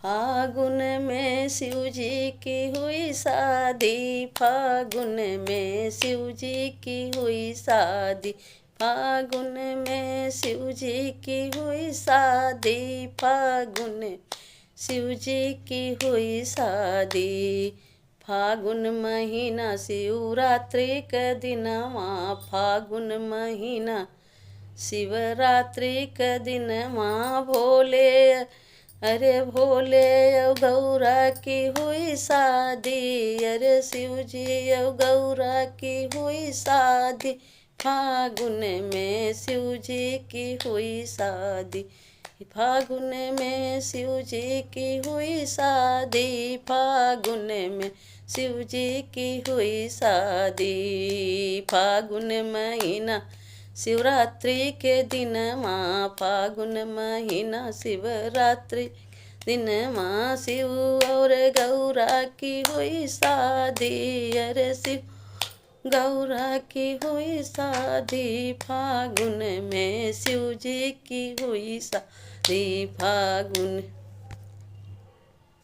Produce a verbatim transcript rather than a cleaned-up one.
फागुन में शिव जी की हुई शादी, फागुन में शिव जी की हुई शादी, फागुन में शिव जी की हुई शादी, फागुन शिव जी की हुई शादी। फागुन महीना शिवरात्रि के दिनवा, फागुन महीना शिवरात्रि के दिनवा, भोले, अरे भोले अउ गौरा की हुई शादी, अरे शिव जी अउ गौरा की हुई शादी, फागुन में शिव जी की हुई शादी, फागुन में शिव जी की हुई शादी, फागुन में शिव जी की हुई शादी। फागुन महीना शिवरात्रि के दिनवा, फागुन महीना शिवरात्रि दिनवा, शिव और गौरा की हुई शादी, अरे शिव गौरा की हुई शादी, फागुन में शिव जी की हुई शादी, फागुन